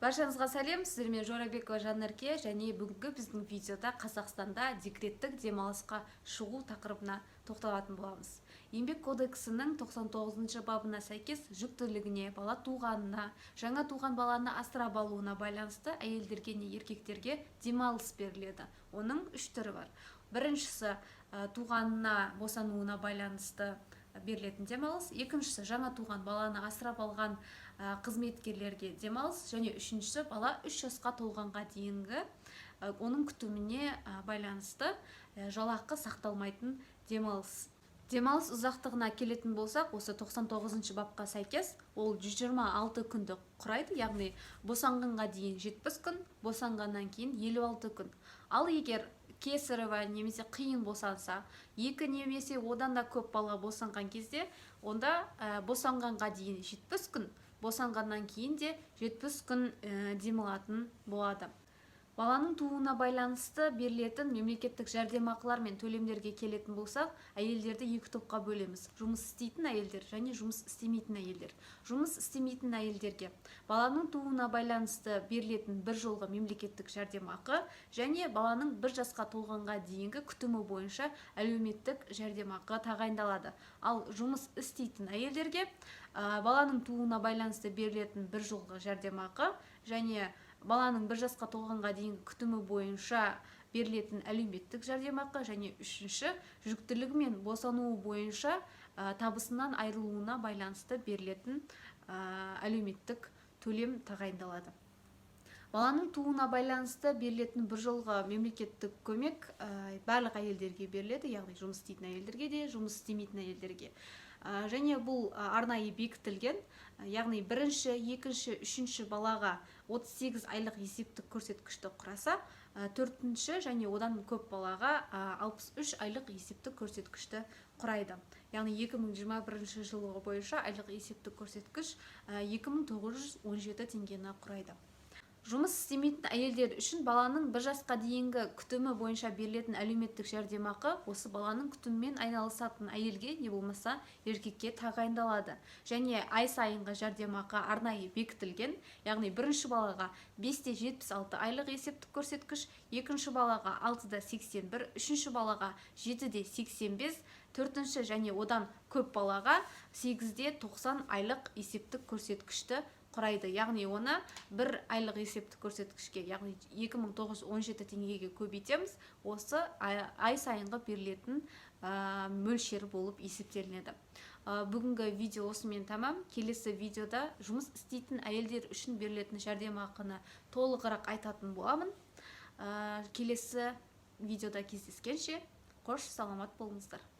Баршаңызға сәлем! Сіздермен Жорабекова Жанерке және бүгінгі біздің видеода Қазақстанда декреттік демалысқа шығу тақырыбына тоқталатын боламыз. Еңбек кодексінің 99 бабына сәйкес, жүктілігіне, бала туғанына, жаңа туған баланы асырап алуына байланысты әйелдерге не еркектерге демалыс беріледі. Оның үш түрі бар. Біріншісі – туғанына, босануына байланысты берілетін демалыс, екіншісі – жаңа туған баланы асырап алған қызметкерлерге демалыс және үшіншісі – бала 3 жасқа толғанға дейінгі оның күтіміне байланысты жалақы сақталмайтын демалыс. Демалыс ұзақтығына келетін болсақ, осы 99 бапқа сәйкес ол 126 күнді құрайды, яғни босанғанға дейін 70 күн, босанғаннан кейін 56 күн. Ал егер кесарево немесе қиын босанса, екі немесе одан да көп бала босанған кезде, онда босанғанға дейін 70 күн, босанғаннан кейін де 70 күн демалатын болады. Баланың тууына байланысты берілетін мемлекеттік жәрдемақылар мен төлемдерге келетін болсақ, әйелдерді екі топқа бөлеміз: жұмыс істейтін әйелдер және жұмыс істемейтін әйелдер. Жұмыс істемейтін әйелдерге баланың тууына байланысты берілетін бір жолғы мемлекеттік жәрдемақы және баланың 1 жасқа толғанға дейінгі күтімі бойынша әлеуметтік жәрдемақы тағайындалады. Ал жұмыс істейтін әйелдерге баланың тууына байланысты берілетін бір жолғы жәрдемақы және баланың 1 жасқа толғанға дейінгі күтімі бойынша берілетін әлеуметтік жәрдемақы және үшінші жүктілігі мен босануы бойынша табысынан айырылуына байланысты берілетін әлеуметтік төлем тағайындалады. Баланың тууына байланысты берілетін бір жолғы мемлекеттік көмек барлық әйелдерге беріледі, яғни жұмыс істейтін әйелдерге де, жұмыс істемейтін әйелдерге. Және бұл арнайы бекітілген, яғни бірінші, екінші, үшінші балаға 38 айлық есептік көрсеткішті құраса, төртінші және одан көп балаға 63 айлық есептік көрсеткішті құрайды. Яғни 2021 жылғы бойынша айлық есептік көрсеткіш 2917 теңгені құрайды. Жұмыс істемейтін әйелдер үшін баланың 1 жасқа дейінгі күтімі бойынша берілетін әлеуметтік жәрдемақы осы баланың күтімімен айналысатын әйелге не болмаса еркекке тағайындалады және ай сайынғы жәрдемақы арнайы бекітілген, яғни бірінші балаға 5,76 айлық есептік көрсеткіш, екінші балаға 6,81, үшінші балаға 7,85, төртінші және одан көп балаға 8,90 айлық есептік көрсеткішті құрайды. Яғни оны бір айлық есептік көрсеткішке, яғни 2917 теңгеге көбейтеміз, осы ай сайынғы берілетін мөлшер болып есептелінеді. Бүгінгі видео осымен тамам. Келесі видеода жұмыс істейтін әйелдер үшін берілетін жәрдемақыны толығырақ айтатын боламын. Келесі видеода кездескенше, қош, саламат болыңыздар!